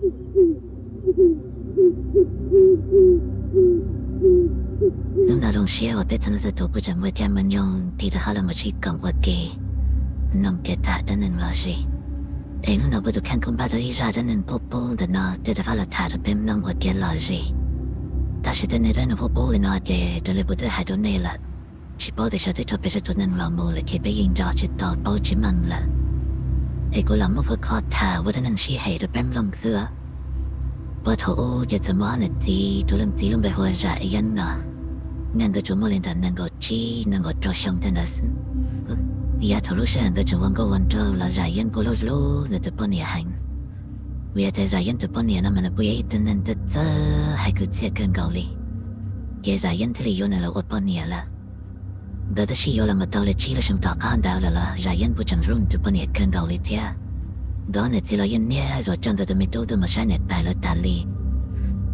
Hnub no zoo siab uas peb txhua leej txhua tus kuj tseem muaj caij muaj nyoog tig rov qab los mus sib koom ua ke mloog kev tham dab neeg lom zem. Es hnub no kuv tus kheej kuj npaj tau ib zaj dab neeg pub pub ntawm no coj rov qab los tham rau peb mloog ua kev lom zem. Tab sis tej neeg dab neeg pub pub li no ces raws li kuv twb hais rau nej lawm, tsis paub tias sawv daws twb raug peb sawv tus neeg los mus lawm ces peb yeej nco tsis tau paub tsis meej lawm. Es kuv los muab kho kho tham ua dab neeg sib hem rau peb mloog xwb. Puag thaum ub ces txawm muaj ob niam txiv, tus leej txiv lub npe hu ua Zam Yeeb no, niaj ntawd tsuas muaj li ntawm nees nkaum tsib nees nkaum rau xyoo tej ntawd xwb. Yav thaum lub sij hawm ntawd tseem ua nkauj ua nraug los Zam Yeeb kuj hlub hlub nws tus poj niam heev. Vim yog tias Zam Yeeb tus poj niam no mas nws kuj yog ib tug neeg txawj txawj hais kwv txhiaj kawg nkaus li. Ces Zam Yeeb thiaj li yuav nws los ua poj niam lawm. Nkawd twb sib yuav los mus tau li tsib lub xyoo tom qab ntawd lawm los Zam Yeeb kuj tseem hlub nws tus poj niam kawg nkaus li thiab. Nkawd ob niam txiv los yeej niaj zaus coj ntawm tus me tub tuaj mus saib niam tais lawv tas li.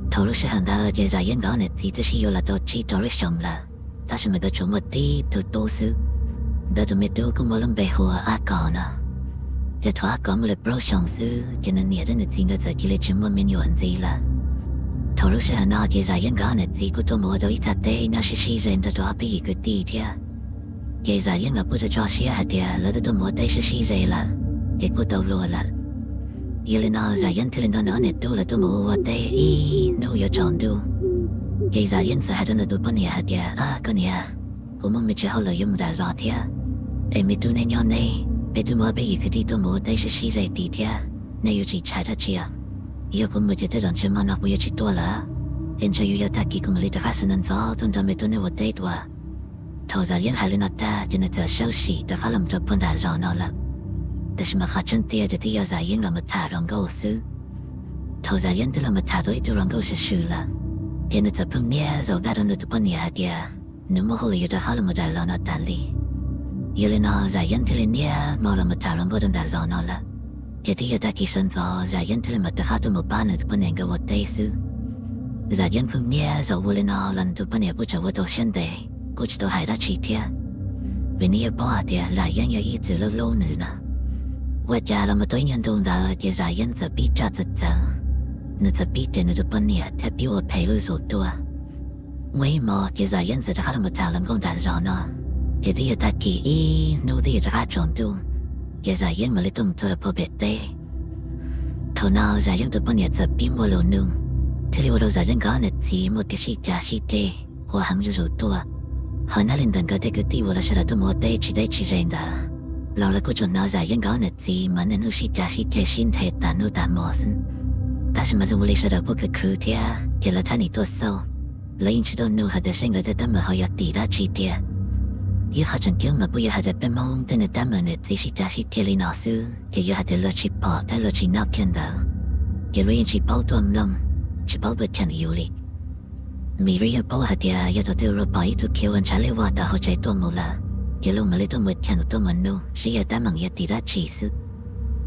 Thaum lub sij hawm ntawd ces Zam Yeeb nkawd ob niam txiv twb sib yuav los tau tsib rau lub xyoo lawm, tab sis mas nkawd tsuas muaj tib tug tub xwb. Nkawd tus me tub kuj muaj lub npe hu ua Ab Kos no. Ces thaum Ab Kos muaj li plaub xyoo xwb ces nws niam thiab nws txiv nkawd txawm cia li tsis muaj me nyuam ntxiv lawm. Thaum lub sij hawm no ces Zam Yeeb nkawd ob niam txiv kuj tuaj mus ua tau ib thaj teb nyob sib sib ze nrog rau ob peb yim kwv tij thiab. Ces Zam Yeeb los kuj tso tso siab hais tias lawv twb tuaj mus ua teb sib sib ze lawm, ces kuj tau luag lawm. Yog li no Zam Yeeb thiaj li nrog nws ob niam tub lawv tuaj mus ua teb ib hnub yuav tsaus ntuj. Ces Zam Yeeb txawm hais rau nws tus poj niam hais tias, Koj niam, kuv muaj me ntsis hauj lwm yuav mus nram zos thiab, es me tub neb nyob neb, peb twb muaj ob peb yim kwv tij tuaj mus ua teb sib sib ze tid thiab, nej yuav tsis ntshai dab tsi? Yog kuv mus ces tej zaum ntshe hmo no kuv yuav tsis tuaj lawm, es ntshe yuav yog tag kis kuv mam li rov qab sawv ntxov ntxov tuaj nrog me tub neb ua teb dua. Thaum Zam Yeeb hais li no tag ces nws txawm sawv tsees rov qab los mus rau puag nram zos no lawm. Tab sis mas qhov tseeb tiag ces twb yog Zam Yeeb los mus tham hluas nkauj xwb. Thaum Zam Yeeb twb los mus tham tau ib tug hluas nkauj swm swm lawm, ces nws txawm pheej niaj zaus dag rau nws tus poj niam hais tias nws muaj hauj lwm yuav rov qab los mus nram zos no tas li. Yog li no Zam Yeeb thiaj li niaj hmo los mus tham hluas nkauj rau nram zos no lawm. Ces twb yog tag kis sawv ntxov Zam Yeeb thiaj li mam rov qab tuaj mus pab nws tus poj niam nkawd ua teb xwb. Zam Yeeb pheej niaj zaus ua li no los nws tus poj niam kuj tseem ua tau siab ntev, kuj tsis tau hais dab tsi thiab, vim nws yeej paub hais tias Zam Yeeb yog ib txwm hlub hlub nws no. Ua cas los mus tau ib nyuag ntu ntawd ces Zam Yeeb txawm pib raj txawv txawv, nws txawm pib ris nws tus poj niam thiab pib ua phem lub zog tuaj. Muaj ib hmo ces Zam Yeeb txawm rov qab los mus tham hluas nkauj nram zos no, ces twb yog tag kis ib hnub twb yog rov qab tsaus ntuj, ces Zam Yeeb mam li tuaj mus txog rau puag pem teb. Thaum no Zam Yeeb tus poj niam txawm pib muaj lus nug, thiaj li ua rau Zam Yeeb nkawd niam txiv muaj kev sib cav sib ceg ua heev zuj zus tuaj. Ho nyob li ntawm nkawd tej kwv tij uas lawv sawv daws tuaj mus ua teb tsis deb tsis ze ntawd los lawv kuj tsuas hnov Zam Yeeb nkawd niam txiv mas niaj hnub sib cav sib ceg sib nthe tas hnub tas hmo xwb. Tab sis mas zoo ua li sawv daws kuj khwv khwv thiab ces lawv thab nim tuaj xauj, lawv yeej tsis tau nug hais tias seb nkawd tej teeb meem ho yog tim dab tsi tiag. Ib qho tseem ceeb mas kuj yog hais tias peb Hmoob tej niag teeb meem niam txiv sib cav sib ceg li no xwb ces yog hais tias luag tsis pom thiab luag tsis nyob kiag ntawd, ces luag yeej tsis paub tuaj mloog, tsis paub tuaj cheem yus li. Vim luag yeej paub hais tias yog thaum twg luag pom ib tug khiav ua ntshav liaj vog tawm hauv tsev tuaj mus lawm, ces luag mam li tuaj mus cheem tuaj mus nug seb yog teeb meem yog tim dab tsi xwb.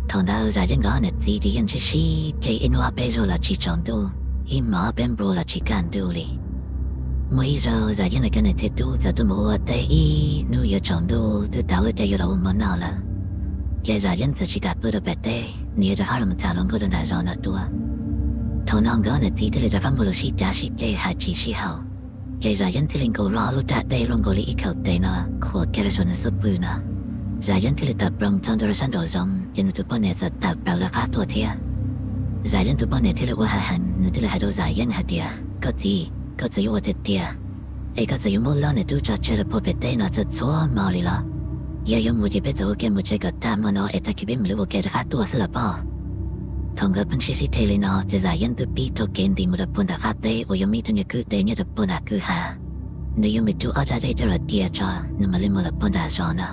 Thaum ntawd Zam Yeeb nkawd niam txiv ces yeej sib sib ceg ib hnub ob peb zaug los tsis tsaus ntuj, ib hmos ob peb npluag los tsis kaj ntug li. Muaj ib zaug Zam Yeeb nkawd niam txiv tub txawm tuaj mus ua teb ib hnub yuav tsaus ntuj twb tau lub caij yuav los ua mov noj lawm, ces Zam Yeeb txawm tsis kam pw rau pem teb, nws yuav rov qab los mus tham hluas nkauj rau nram zos no dua. Thaum no nkawd niam txiv thiaj li rov qab muaj lus sib cav sib ceg hais tsis sib haum, ces Zam Yeeb thiaj li nkaus hlo lub raj dej luaj nkaus li ib khaum tes no khuam kiag rau saum nws xub pwg no. Zam Yeeb thiaj li tawm plaws txog ntua rau sab nraum zoov ces nws tus poj niam txawm tawm plaws lawv qab tuaj thiab. Zam Yeeb tus poj niam thiaj li ua hais heev, nws thiaj li hais rau Zam Yeeb hais tias, Koj txiv, koj txawm yuav ua tiag tiag, es koj txawm yuav muab lub niag tub tso tseg rau puag pem teb no txhua txhua hmo li los? Yog yuav mus ces peb txawm ua ke mus tsev kom tag hmo no es tag kis peb mam li ua ke rov qab tuaj xwb los pob. Thaum nkawd pheej sib sib ceg li no ces Zam Yeeb twb pib taug kev nti mus rau puag nram qab teb uas yuav muaj ib tug nyuag kwj deg nyob rau puag nram kwj ha. Nws yuav mus rub ob raj dej coj los cia tso nws mam li mus lawm puag nram zos no.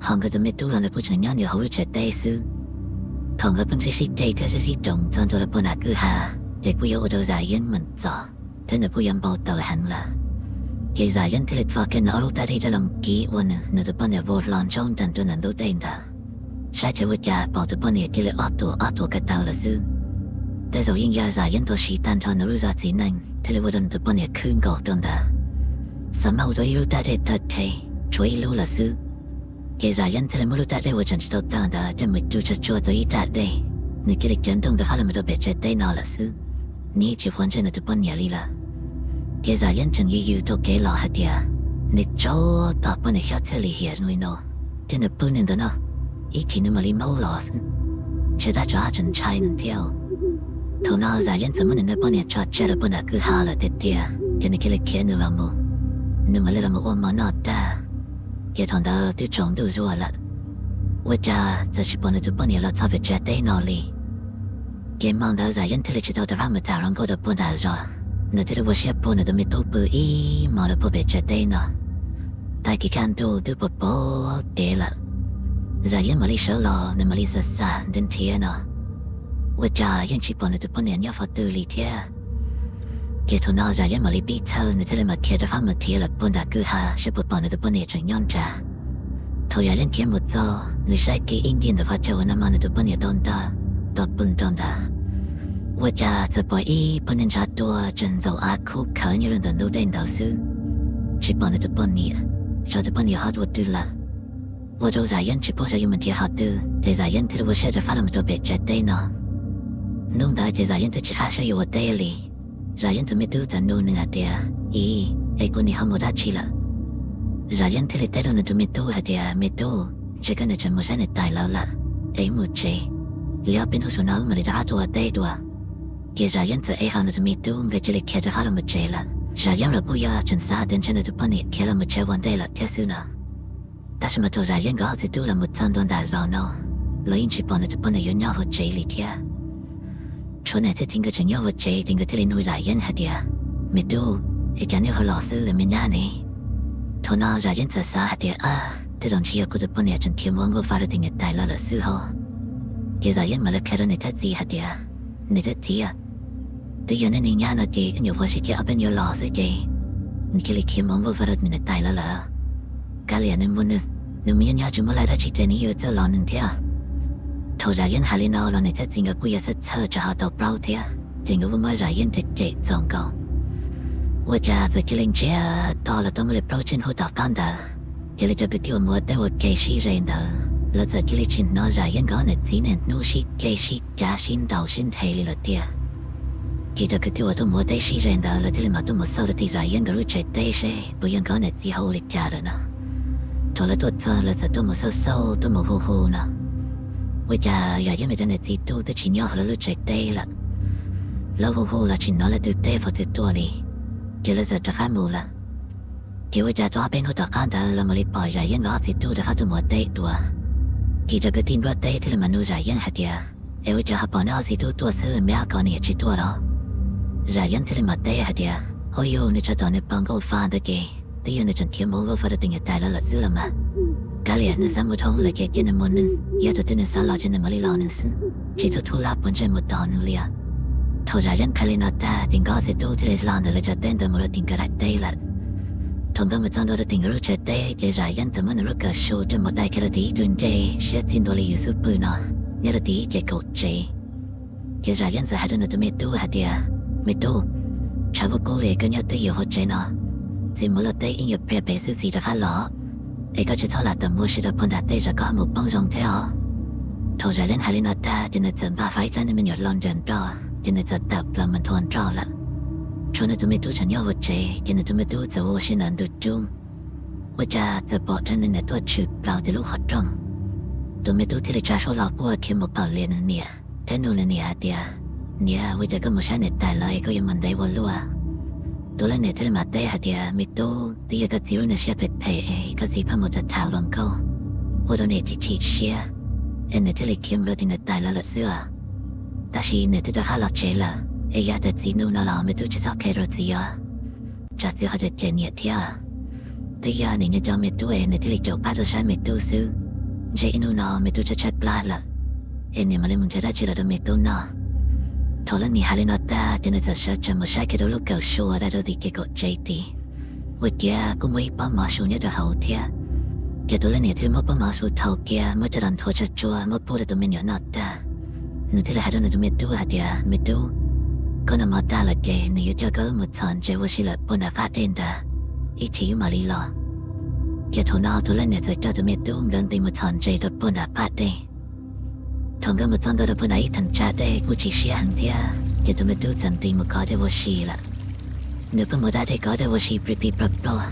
Ho nkawd tus me tub los nws kuj tseem nyob nws hauv lub tsev teb xwb. Thaum nkawd pheej sib sib ceg thiab sib sib roos txog ntua rau puag nram kwj ha, ces kuj yuav ua rau Zam Yeeb meem txom thiab nws kuj yuav npau taws heev lawm. Ces Zam Yeeb thiaj li txo kiag nws ob lub raj dej coj los kiv ua nws, nws tus poj niam vau hlo ntsoog nrog ntua ntawm ntug dej ntawd. Saib ces ua cas pom tus poj niam cia li ob tuam ob tuam ko taw lawm xwb. Tej zaum yeej yog Zam Yeeb tau siv tag nrho nws lub zog txiv neej thiaj li ua rau nws tus poj niam khwb nkaus rau ntawd. Xav mas ua rau ib lub raj dej tawg rhe, tshuav ib lub lawm xwb. Ces Zam Yeeb thiaj li muab lub raj dej uas tseem tsis tau tawg ntawd coj mus rub tsuag tsuag tau ib raj dej, Nws cia li khiav ntooj rov qab los mus rau pem tsav teb no lawm xwb, nws tsis quav ntsej nws tus poj niam li lawm. Ces Zam Yeeb tseem yws yws rau kev los hais tias, nws tsaug tom poj niam xyob txhiaj li hiam li no, thiab nws pw nws ntawm no, ib chim nws mam li maub los xwb, ntshe dab tsov tseem ntshai nws thiab. Thaum no Zam Yeeb txawm muab nws niag poj niam tso tseg rau puag nram kwj ha lawm tiag tiag, ces nws cia li khiav nws los mus, nws mam li los mus ua mov noj tag. Ces thaum ntawd twb tsaus ntuj zuag lawm, ua cas txawm tsis pom nws tus poj niam los txog pem tsav teb no li. Ces hmo ntawd Zam Yeeb thiaj li tsis tau rov qab mus tham hluas nkauj rau puag nram zos, nws thiaj li ua siab puag nws tus me tub pw ib hmos rau puag pem tsav teb no. Tag kis kaj ntug twb pom pom kev lawm, Zam Yeeb mam li sawv los, nws mam li xav xav nrhiav nrhiav no, ua cas yeej tsis pom nws tus poj niam nyob qhov twg li thiab. Ces thaum no Zam Yeeb mam li pib txhawj, nws thiaj li mam khiav rov qab mus nrhiav lawm puag nram kwj ha saib puas pom nws tus poj niam tseem nyob nrad. Thaum Zam Yeeb khiav mus txog, nws saib kiag ib ncig ntawm qhov chaw uas nag hmo nws tus poj niam tau nta tau pw rau ntawd, ua cas txawm pom ib poj niam ntshav tuag tseem ntxaum av khub khawv nyob rau ntawm ntug dej ntawd xwb, tsis pom nws tus poj niam. Xyov tus poj niam ho ua twg lawm. Ua rau Zam Yeeb tsis paub xyov yuav mus nrhiav qhov twg, ces Zam Yeeb thiaj li ua siab rov qab los mus rau pem tsav teb no. Hnub ntawd ces Zam Yeeb twb tsis qab siab yuav ua teb li. Zam Yeeb tus me tub txawm nug nws hais tias, Ib, es kuv niam ho mus dab tsi lawm? Zam Yeeb thiaj li teb rau nws tus me tub hais tias, Me tub, ntshe koj niam tseem mus saib niam tais lawv lawm, es wb mus tsev, lawv ob peb hnub xwb no wb mam li rov qab tuaj ua teb dua. Ces Zam Yeeb txawm ev hlo nws tus me tub, nkawd cia li khiav rov qab los mus tsev lawm. Zam Yeeb los kuj yog tseem xav hais tias ntshe nws tus poj niam khiav los mus tsev ua ntej lawm thiab xwb no. Tab sis mas thaum Zam Yeeb nkawd ob txiv tub los mus txog ntua nram zos no, los yeej tsis pom nws tus poj niam yuav nyob hauv tsev li thiab. Tshuav niam thiab txiv nkawd tseem nyob hauv tsev, ces nkawd thiaj li nug Zam Yeeb hais tias, Me tub, es cas nej ho los xwb me nyab ne? Thaum no Zam Yeeb txawm xav hais tias, Tej zaum ntshe yog kuv tus poj niam tseem khiav mus ua nkauj fa rau tus niam tais lawv lawm xwb ho. Ces Zam Yeeb mam li qhia rau niam thiab txiv hais tias, Niam thiab txiv, twb yog nej niag nyab no ces wb nyuam qhuav sib ceg ob peb hnub los xwb ces nws cia li khiav mus ua nkauj fa rau tus niam tais lawv lawm. Kav liam nws mus, nws mus nyob nyob tsis muaj laij dab tsi ces nws yuav txawj los nws thiab. Thaum Zam Yeeb hais li no los niam thiab txiv nkawd kuj yog txhawj txhawj tsis ho tau plaub thiab, ces nkawd kuj muab Zam Yeeb cem cem txaus nkaus. Ua cas txawm cia li ntsiag to los tau muaj li plaub tsib hnub tom qab ntawd, cia li cov kwv tij uas mus ua teb ua ke sib ze ntawd lawv txawm cia li tsis hnov Zam Yeeb nkawd niam txiv niaj hnub sib ceg sib cav sib ntaus sib nthe li lawm tiag. Ces cov kwv tij uas tuaj mus ua teb sib ze ntawd lawv thiaj li mam tuaj mus xauj rau tim Zam Yeeb nkawd lub tsev teb seb puas yog nkawd niam txiv ho ua li cas lawm no. Thaum lawv tuaj txog lawv txawm tuaj mus xauj xauj tuaj mus hu hu no, ua cas Zam Yeeb nkawd cov niam txiv tub twb tsis nyob hauv lawv lub tsev teb lawm. Lawv hu hu los tsis hnov leej twg teb qhov twg tuaj li. Ces lawv txawm rov qab mus lawm. Ces ua cas tau ob peb hnub tom qab ntawd los mam li pom Zam Yeeb nkawd ob txiv tub rov qab tuaj mus ua teb dua. Ces cov kwv tij nruab teb thiaj li mam nug Zam Yeeb hais tias, Es ua cas ho pom neb ob txiv tub tuaj xwb me ab ko nws tsis tuaj los? Zam Yeeb thiaj li mam teb hais tias, Ua yog nws tso tom nws pom nkauj fa ntawd ces twb yog nws tseem khiav mus ua nkauj fa rau tus niam tais lawv lawm xwb los mas. Kav liam nws xav mus dhau lawm ces cia nws mus nws, yog thaum twg nws xav los ces nws mam li los nws xwb, tsis txhob thub lab puas ntsej mus tos nws li. Thaum Zam Yeeb qhia li no tag ces nkawd ob txiv tub thiaj li hla ntawm lawv cov teb ntawd mus rau tim nkawd daim teb lawm. Thaum nkawd mus txog ntua rau tim nkawd lub tsev teb ces Zam Yeeb txawm muab nws lub kawm su coj mus dai kiag rau tim ib tug ncej siab txij ntua li yus xub pwg no, nyob rau tim ib ce kaum tsev. Ces Zam Yeeb txawm hais rau nws tus me tub hais tias, Me tub, tshav kub kub li koj nyob twj ywm hauv tsev no, txiv mus luaj teb ib nyuag pliag pem xwb txiv rov qab los, es koj tsis txhob lam tawm mus ua si rau puag nram tej tsam koj ho mus poob zoo thiab os. Thaum Zam Yeeb hais li no tag ces nws txawm npaj faib rab niag me nyuam hlau ncaws nroj ces nws txawm tawm plaws mus nthua nroj lawm. Tshuav nws tus me tub tseem nyob hauv tsev ces nws tus me tub txawm ua si ntawm ntug cub. Ua cas txawm pom rau nws niam tuaj tshwm plaws tim lub qhov rooj. Tus me tub thiaj li tsa suab hlo quaj khiav mus pom lias nws niam thiab nug nws niam hais tias, Niam, ua cas koj mus saib niam tais lawv es koj yuav mus ntev ua luaj? Tus leej niam thiaj li mam teb hais tias, Me tub, twb yog koj txiv lub niag siab phem phem es koj txiv pheej mus tham tham hluas nkauj, ua rau niam chim chim siab, es niam thiaj li khiav mus rau tim niam tais lawv lawm xwb os. Tab sis niam twb rov qab los tsev lawm, es yog tias txiv nug no los me tub tsis txhob qhia rau txiv os, tsam txiv ho cem cem niam thiab. Twb yog niam nyiag cov me tub es niam thiaj li caum pab tuaj saib me tub xwb. Ntshe ib hnub no me tub tshaib tshaib plab lawm, es niam mam li mus nrhiav dab tsi los rau me tub noj. Thaum leej niam hais li no tag ces nws txawm sawv tsees mus saib kiag rau lub kawm su dai rau tim kev kaum tsev tid. Ua ciav kuj muaj ib pob mov su nyob rau hauv thiab. Ces tus leej niam thiaj muab pob mov su thau kiag muab coj los nthuav tsag tsuag muab pub rau tus me nyuam noj tag. Nws thiaj li hais rau nws tus me tub hais tias, Me tub, koj noj mov tag lawm ces nws yuav coj koj wb mus txhom ntses ua si lawm puag nram qab dej ntag, ib chim wb mam li los. Ces thaum no tus leej niam txawm coj tus me tub nkawd nti mus txhom ntses rau puag nram qab dej. Thaum nkawd mus txog ntua rau puag nram ib theem tsam dej kuj tsis siab heev thiab, ces tus me tub txawm nti mus kov dej ua si lawm. Nws pheej mus da dej kov dej ua si plig plig plog plog.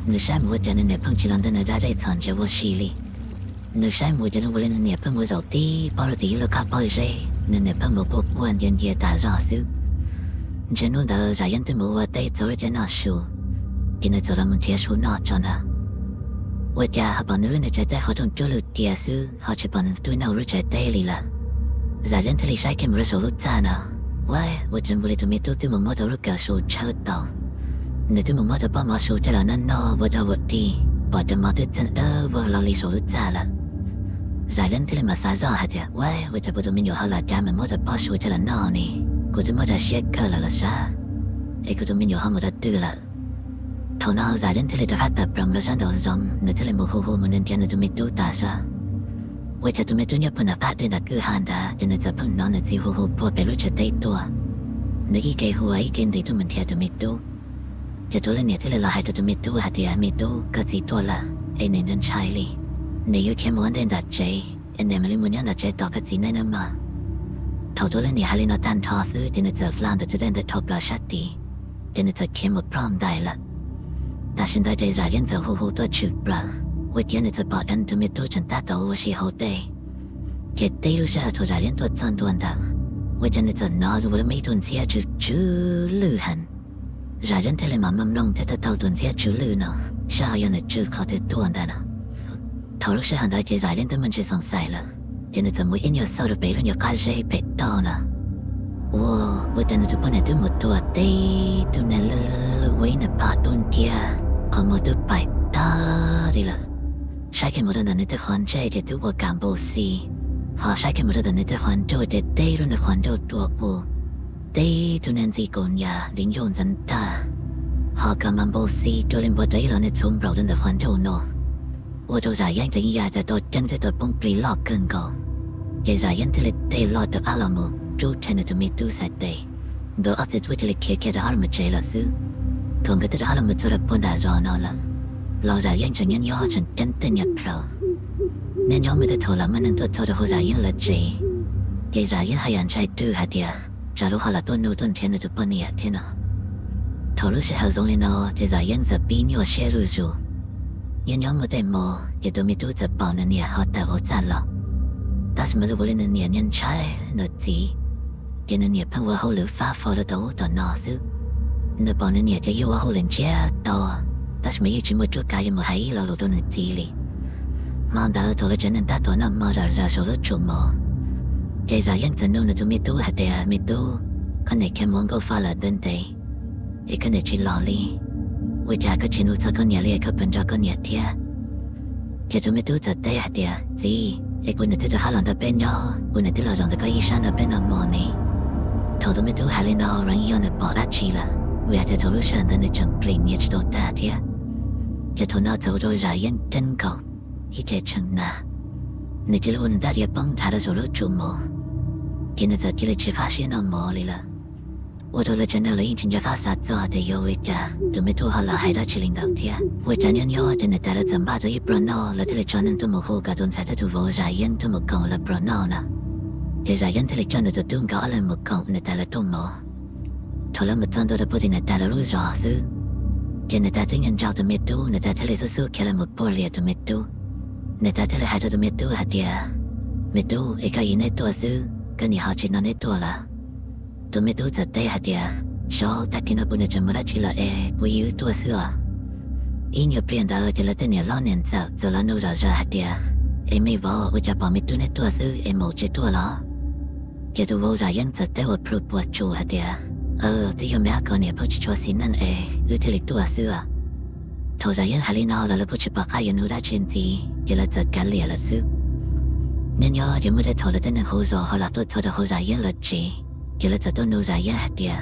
Nws saib mus ua cas nws niam pheej tsis los ntawm nws da dej txhom ntses ua si li. Nws saib mus ua cas zoo li nws niam pheej mus zaum tib pob rau tim ib lub qab pob zeb, nws niam pheej mus quaj quaj ncia ncia tas zog xwb. Ntshe hnub ntawd Zam Yeeb twb mus ua teb txog lub caij noj su, ces nws txawm los mus nrhiav su noj tso ntag. Ua cas ho pom nws lub niag tsev teb qhov rooj cuab lwj tiag xwb, ho tsis pom nws tub noj lub tsev teb li lawm. Zam Yeeb thiaj li saib kiag mus rau saum lub txaj no, ua, ua cas zoo li tus me tub twb mus muab tau lub kawm su tshawb tau. Nws twb mus muab tau pob mov su coj los noj noj ua dog ua dig, pom cov mov twb txeeb dawb vog los li saum lub txaj lawm. Zam Yeeb thiaj li mam xav zoj hais tias, ua, ua cas kuv tus me nyuam ho lam cav mus muab tau pob su coj los noj ne? Kuv twb muab dag siab kawg lawm los sav, es kuv tus me nyuam ho mus rau twg lawm? Thaum no Zam Yeeb thiaj li rov qab tawm plaws los sab nraum zoov, nws thiaj li mus hu hu mus nrhiav nws tus me tub tas zog. Ua cas tus me tub nyob puag nram qab dej nram kwj ha nrad, ces nws txawm pheej hnov nws txiv hu hu puag pem lub tsev teb tuaj. Nws ib ke hu ib ke nti tuaj mus nrhiav tus me tub. Ces tus leej niam thiaj li los hais rau tus me tub hais tias, me tub, koj txiv tuaj lawm es niam ntshai ntshai li. Niam yuav khiav mus ua ntej nram tsev es niam mam li mus nyob nram tsev tos koj txiv neb nawb mog. Thaum tus leej niam hais li no tag nrho xwb ces nws txawm hla ntawm tus dej ntawm dhau plaws sab tid, ces nws txawm khiav mus ploj ntais lawm. Tam sim ntawd ces Zam Yeeb txawm hu hu tuaj tshwm plaws, ua ciav nws txawm pom dheev tus me tub tseem tab tom ua si hauv dej. Ces tib lub sij hawm thaum Zam Yeeb tuaj txog ntua ntawd, ua cas nws txawm hnov ua li muaj ib tug ntxhiab tsw tsw lwj heev. Zam Yeeb thiaj li mam mloog thiab thiaj taug tus ntxhiab tsw lwj no, saib ho yog nws tsw qhov twg tuaj ntawd no. Thaum lub sij hawm ntawd ces Zam Yeeb twb muaj ntsis xoom xaim lawm, ces nws txawm mus ib nyuag xauj rau pem lub nyuag qab zeb pem toj no, ua, ua cas nws tus poj niam twb mus tua tib tug neeg lwj lwj ua ib niag pam dub nciab, qhov muag twb paim tag li lawm. Saib kiag mus rau ntawm nws tej qhov ntsej ces twb ua kam npau xi, ho saib kiag mus rau ntawm nws tej qhov ncauj ces tib lub niag qhov ncauj dua u, tib tug niag ntxi kaus nyas li ncauj ntxeev tag, ho ka mas npau xi dua li npua rau ib los niag txhuv nplaum rau ntawm qhov ncauj no, ua rau Zam Yeeb ces yeej ya tas tau ceeb thiab tau poob plig loj kawg nkaus. Ces Zam Yeeb thiaj li tej loj rov qab los mus rub rhe nws tus me tub xais tes, nkawd ob txiv tub thiaj li khiav kiag rov qab los mus tsev lawm xwb. Thaum nkawd twb rov qab los mus txog rau puag nram zos no lawm, los Zam Yeeb tseem nyob nyob tseem ceeb tej niag plaws. Nyob nyob muaj tej thaum los muaj neeg tuaj txog rau hauv Zam Yeeb lawv tsev, ces Zam Yeeb haj yam ntshai rwg hais tias tsam lub ho lam tuaj nug tuaj nrhiav nws tus poj niam thiab no. Thaum lub sij hawm zoo li no ces Zam Yeeb txawm pib nyuaj siab zuj zus. Nyob nyob muaj tej hmo ces tus me tub txawm pom nws niam ho tawm hauv txaj los, tab sis mas zoo ua li nws niam niaj ntshai nws txiv, ces nws niam pheej ua hauj lwm fab fo rau tom ub tom no xwb. Nws pom nws niam ces yeej ua hauj lwm ntsiag to, tab sis mas yeej tsis muaj cuab kav yuav mus hais ib lo lus rau nws txiv li. Hmo ntawd thaum lawv tsev neeg tab tom noj hmo zam zaws saum lub tsum mov, ces Zam Yeeb txawm nug nws tus me tub hais tias, me tub, koj niam khiav mus ua nkauj faj lawm ntev ntev es koj niam tsis los li, ua cas koj tsis nug txog koj niam li es koj puas nco koj niam thiab? Ces tus me tub txawm teb hais tias, txiv, es kuv niam twb rov qab los nrog peb nyob, kuv niam twb los zaum ntawm koj ib sab nrog peb noj hmo ne. Thaum tus me tub hais li no los yeej yog nws pom dab tsi lawm, vim hais tias thaum lub sij hawm ntawd nws tseem plim nyiav tsis tau tag thiab. Ces thaum no txawm ua rau Zam Yeeb ceeb nkaus, ib ce tshee na, nws cia li ua nws dab diav poob nrhav rau saum lub tsum mov, ces nws txawm cia li tsis qab siab noj mov li lawm. Ua rau lawv tsev neeg los yeej tsis nco qab xav txog tias yog ua li cas tus me tub ho lam hais dab tsi li ntawd thiab. Ua cas nyob nyob ces niam tais lawv txawm npaj tau ib pluag noj, lawv thiaj li tso neeg tuaj mus hu kom tus ntxhais thiab tus vauv Zam Yeeb tuaj mus koom lawv pluag noj na. Ces Zam Yeeb thiaj li coj nws tus tub nkawd ob leeg mus koom niam tais lawv rooj mov. Thaum lawv mus txog ntua rau puag tim niam tais lawv lub zos xwb, ces niam tais twb nco ntsoov tus me tub, niam tais thiaj li xub xub khiav los mus puag lias tus me tub. Niam tais thiaj li hais rau tus me tub hais tias, me tub, es koj yim neb tuaj xwb, koj niam ho tsis nrog neb tuaj lawm? Tus me tub txawm teb hais tias, saub, tag kis no kuv niam tseem mus dab tsi lawm es kuv yim wb tuaj xwb os. Ib nyuag pliag ntawd ces lawv tej niam hlob niam ntxawm txawm los nug zom zaws hais tias, es me vauv, ua cas pom me tub neb tuaj xwb es maum tsis tuaj los? Ces tus vauv Zam Yeeb txawm teb ua plhu puas tsuas hais tias, twb yog me ab ko niam pheej tsis tshua xis neej es wb thiaj li tuaj xwb os. Thaum Zam Yeeb hais li no los lawv kuj tsis pom qab yuav nug dab tsi ntxiv, ces lawv txawm kav liam lawm xwb. Nyob nyob ces muaj tej thaum lawv tej neeg hauv zos ho los tuaj txog rau hauv Zam Yeeb lawv tsev, ces lawv txawm tuaj nug Zam Yeeb hais tias,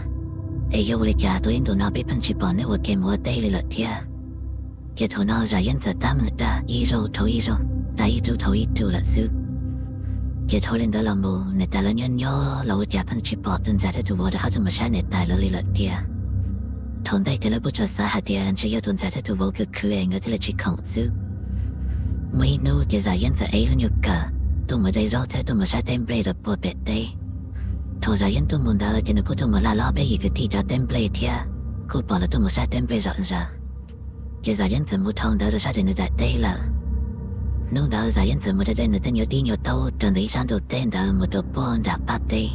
es yog ua li cas tau ib ntus no peb pheej tsis pom neb ua ke mus ua teb li lawm thiab? Ces thaum no Zam Yeeb txawm tab meeg dag ib zaug dhau ib zaug, dag ib tug dhau ib tug lawm xwb. Ces dhau li ntawd los mus niam tais lawv nyob nyob los ua cas pheej tsis pom tus ntxhais thiab tus vauv rov qab tuaj mus saib niam tais lawv li lawm tiag. Thaum ntej ces lawv kuj tsuas xav hais tias ntshe yog tus ntxhais thiab tus vauv khwv khwv es nkawd thiaj li tsis khoom xwb. Muaj ib hnub ces Zam Yeeb txawm ev ib lub nyuag kawm, tuaj mus de zaub thiab tuaj mus saib teb nplej rau puag pem teb. Thaum Zayas Yeeb tuaj mus ntawd ces nws kuj tuaj mus hla loj peb yim kwv tij cov teb nplej thiab, kuj pom lawv tuaj mus saib teb nplej zom zaws. Ces Zayas Yeeb txawm mus dhau ntawd rau sab tes nws daim teb lawm. Hnub ntawd Zayas Yeeb txawm mus de de nws tej nyuag dib nyuag taub rau ntawm ib sab ntug teb ntawd mus rau puag nram qab teb.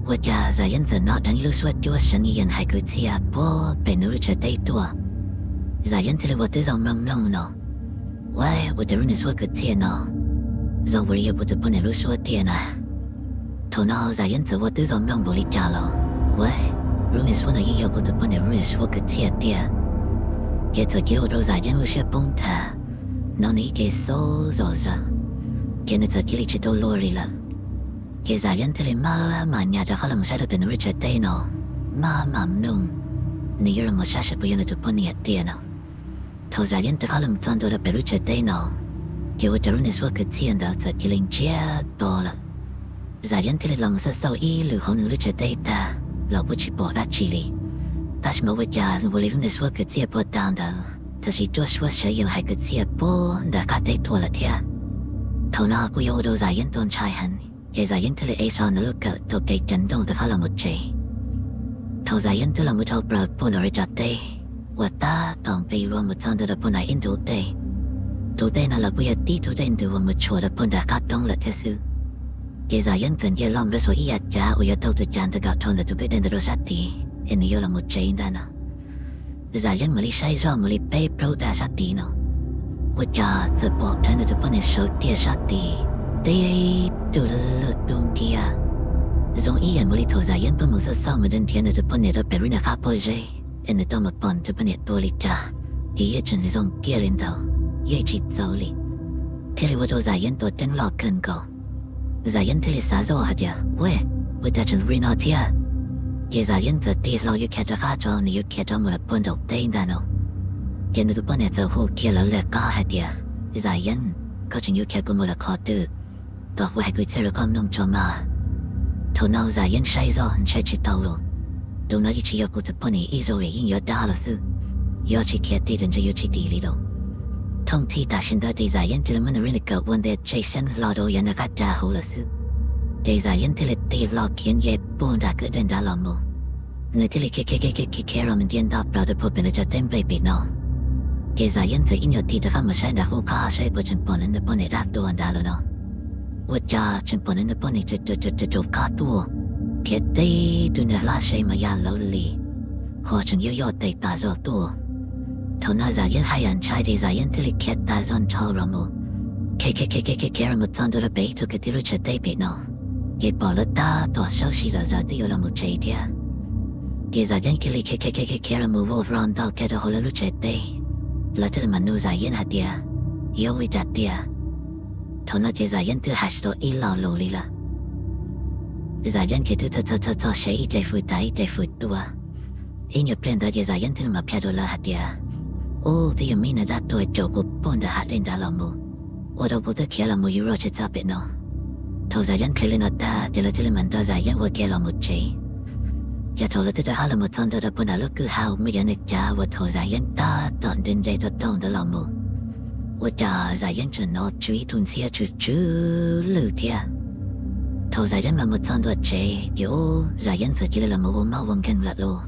Ua cas Zayas Yeeb txawm hnov dheev ib lub suab cuab seev yees hais kwv txhiaj puag pem nws lub tsev teb tuaj. Zayas Yeeb thiaj li ua twb zoo mloog mloog no, ua, ua cas lub niag suab kwv txhiaj no zoo ua li yog kuv tus poj niam lub suab tiag na. Thaum no Zayas Yeeb txawm ua twb zoo mloog npaum li cas los, ua, lub niag suab no yeej yog kuv tus poj niam lub niag suab kwv txhiaj tiag. Ces txawm cia li ua rau Zayas Yeeb lub siab poob tag, hnov nws ib ce xaub zom zaws, ces nws txawm cia li tsis tau luag li lawm. Ces Zayas Yeeb thiaj li maj mam nyas rov qab los mus saib rau pem nws lub tsev teb no, maj mam mloog nws yuav los mus saib saib puas yog nws tus poj niam tiag no. Thaum Zayas Yeeb rov qab los mus txog ntua rau pem lub tsev teb no, ces ua rau lub niag suab kwv txhiaj ntawd txawm cia li ntsiag to lawm. Zayas Yeeb thiaj li los mus xauj xauj ib lwm hauv nws lub tsev teb tag los kuj tsis pom dab tsi li. Tab sis mas ua cas zoo ua li lub niag suab kwv txhiaj puag ta ntawd txawm sim cuab suab seev yees hais kwv txhiaj puag nram qab teb tuaj lawm thiab. Thaum no kuj yog ua rau Zayas Yeeb tau ntshai heev, ces Zayas Yeeb thiaj li ev so nws lub kawm taug kev ceev nrooj rov qab los mus tsev. Thaum Zayas Yeeb twb los mus dhau plaws puag nram li cov teb uas tab tom nqis luag mus txog ntua rau puag nram ib ntu dej. Tus dej no los kuj yog tib tug dej ntws uas mus tshuam rau puag nram qab roob lawm thiab xwb. Ces Zayas Yeeb txawm nce hlo mus rau saum ib yav cav uas yuav taug tus cav ntawd kom dhau ntawm tus kwj dej ntawd rau sab tid es nws yuav los mus tsev ntag no. Zayas Yeeb mam li saib zoj mus li peb plaub dag sab tid no, ua cas txawm pom dheev nws tus poj niam sawv tiag sab tid, tib tug lwj tus ntiag, zoo ib yam mus li thaum Zayas Yeeb pheej mus xauj xauj mus nrhiav nrhiav nws tus poj niam rau pem lub niag qab pob zeb es nws tau mus pom nws tus poj niam tua li cas, ces yeej tseem zoo kiag li ntawd, yeej tsis txawv li, thiaj li ua rau Zayas Yeeb tua ceeb loj kawg nkaus. Zayas Yeeb thiaj li xav zoj hais tias, ua, ua cas tseem li no thiab? Ces Zayas Yeeb txawm tig hlo yuav khiav rov qab tso, nws yuav khiav rov mus lawm puag nraum teb ntag no. Ces nws tus poj niam txawm hu kiag lawv lawv qab hais tias, Zayas Yeeb, koj tseem yuav khiav kuv mus lawm qhov twg? Tos kuv hais kwv txhiaj rau koj mloog tso mas. Thaum no Zayas Yeeb saib zoj ntshe tsis tau los, tus no yeej tsis yog kuv tus poj niam ib zaug li, yeej yuav dab los xwb. Yog tsis khiav tig ces ntshe yuav tsis dim li lauj. Thooj thij tam sim ntawd ces Zayas Yeeb cia li muab nws lub niag kawm ua ntej tseg xeeb hlo rau yav nws qab rau hauv lawm xwb. Ces Zayas Yeeb thiaj li tig hlo khiav nce puag nram kwj dej nrad los mus. Nws thiaj li khiav khiav khiav khiav khiav khiav los mus nce nto plaws rau puag pem lawv cov teb nplej pem no. Ces Zayas Yeeb txawm ib nyuag tig rov qab mus saib nram qub qab saib puas tseem pom nws tus poj niam dab tuag nrad lawm no. Ua cas tseem pom nws tus poj niam raug qab tuaj, khiav tib tug niag hlab se mas ya lawv li, ho tseem yoj yoj tes tas zog tuaj. Thaum no Zayas Yeeb haj yam ntshai ces Zayas Yeeb thiaj li khiav tas zog nrho los mus, khiav khiav khiav khiav khiav los mus txog ntua rau pem ib tug kwv tij lub tsev teb pem no, ces pom lawv tab tom sawv si zom zaws twb yuav los mus tsev thiab. Ces Zayas Yeeb cia li khiav khiav khiav khiav khiav los mus vau hlo ntau kiag rau hauv lawv lub tsev teb, lawv thiaj li mam nug Zayas Yeeb hais tias, yog ua li cas tiag? Thaum no ces Zayas Yeeb twb hais tsis tau ib lo lus li lawm. Zayas Yeeb ces twb txhos txhos txhos sev ib ce fws tas ib ce fws tuaj. Ib nyuag pliag ntawd ces Zayas Yeeb thiaj li mam qhia rau lawv hais tias, ub, twb yog me nyuam dab tuag caum kuv puag nram hav dej nrad los mus, ua rau kuv twb khiav los mus yuav luag tsis txog pem no. Thaum Zayas Yeeb qhia li no tag ces lawv thiaj li mam nrog Zayas Yeeb ua ke los mus tsev. Ces thaum lawv twb rov qab los mus txog ntua rau puag nram lub kwj ha uas muaj yav niag cav uas thaum Zayas Yeeb tab tom nres nres rau taug ntawd los mus, ua cas Zayas Yeeb tseem hnov tsw ib tug ntxhiab tsw tsw lwj thiab. Thaum Zayas Yeeb los mus txog ntua tsev ces ub, Zayas Yeeb txawm cia li los mus ua mob ua nkeeg lawm lauj.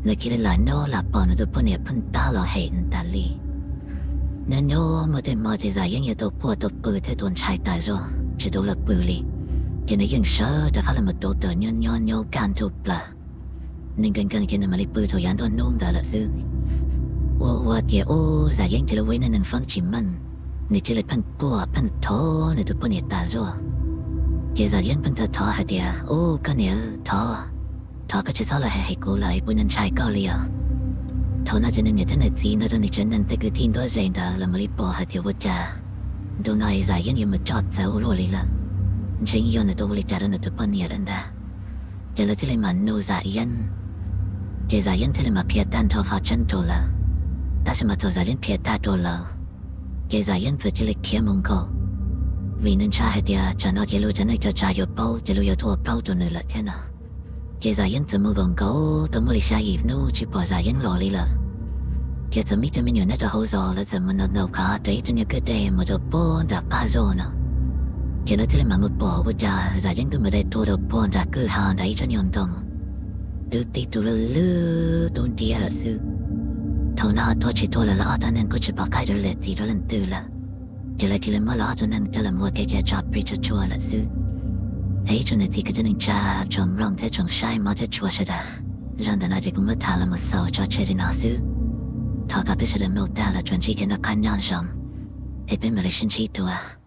Nws cia li lam nyob lam pom nws tus poj niam pheej tab los hem nws tas li. Nyob nyob muaj tej hmo ces Zayas Yeeb yuav tau quaj tau qw thiab tau ntshai tas zog tsis tau los pw li. Ces nws yeej sawv rov qab los mus rauv taws nyob nyob nyob kaj ntug plaws. Nws nkees nkees ces nws mam li pw thaum yav nruab hnub ntawd lawm xwb. Ua ua ces ub, Zayas Yeeb cia li ua ib neeg neeg feeb tsis meej, nws cia li pheej quaj pheej thov nws tus poj niam tas zog. Ces Zayas Yeeb pheej thov thov hais tias, ub, koj niam, thov, thov koj tsis txhob los hem kuv lawm, kuv ntshai koj li os. Thaum no ces nws niam thiab nws txiv nrog rau nws tsev neeg tej kwv tij nruab ze ntawd los mam li pom hais tias ua cas ntu no Zayas Yeeb yuav mus coj txawv ua luaj li lawm, ntshe yog nws tau ua li cas rau nws tus poj niam lawm ntag. Ces lawv thiaj li mam nug Zayas Yeeb, ces Zayas Yeeb thiaj li mam qhia tag nrho qhov tseeb rau lawv. Tab sis mas thaum Zayas Yeeb qhia tag rau lawv, ces Zayas Yeeb txawm cia li khiav mus nkaum, vim nws ntshai hais tias tsam no ces luag cov neej cov tsav yuav paub ces luag yuav tuaj ua plaub rau nws lawm thiab no. Ces Zayas Yeeb txawm mus nkaum nkaus tau muaj li xya yim hnub tsis pom Zayas Yeeb los li lawm. Ces txawm muaj ib tug me nyuam nyob rau hauv zos, lawv txawm mus ntaus ntaus qhov rau ib tug niag kwj dej mus rau puag nram qab zos no. Ces lawv thiaj li mam mus pom ua cas Zam Yeeb twb mus de tua rau puag nram kwj ha nram ib tsob nyuag ntoo, twb tib tug lwj lwj tub ntiab lawm xwb. Thaum no tuag tsis tuag lawm, lawv ob tug neeg kuj tsis pom qab yuav liam txim rau leej twg lawm. Ces lawv cia li muab lawv ob tug neeg coj los ua kev cai tso plig tso tsua lawm xwb. Es ib tsoom niam txiv kwv tij neej tsa, tsoom mloog thiab tsoom saib mob thiab tshua sawv daws, zaj ntawm no ces kuv muab tham los mus xaus tso tseg li no xwb. Thov kom peb sawv daws mloog tag los tsuas ntsib kev noj qab nyob zoo, es peb mam li sib ntsib dua.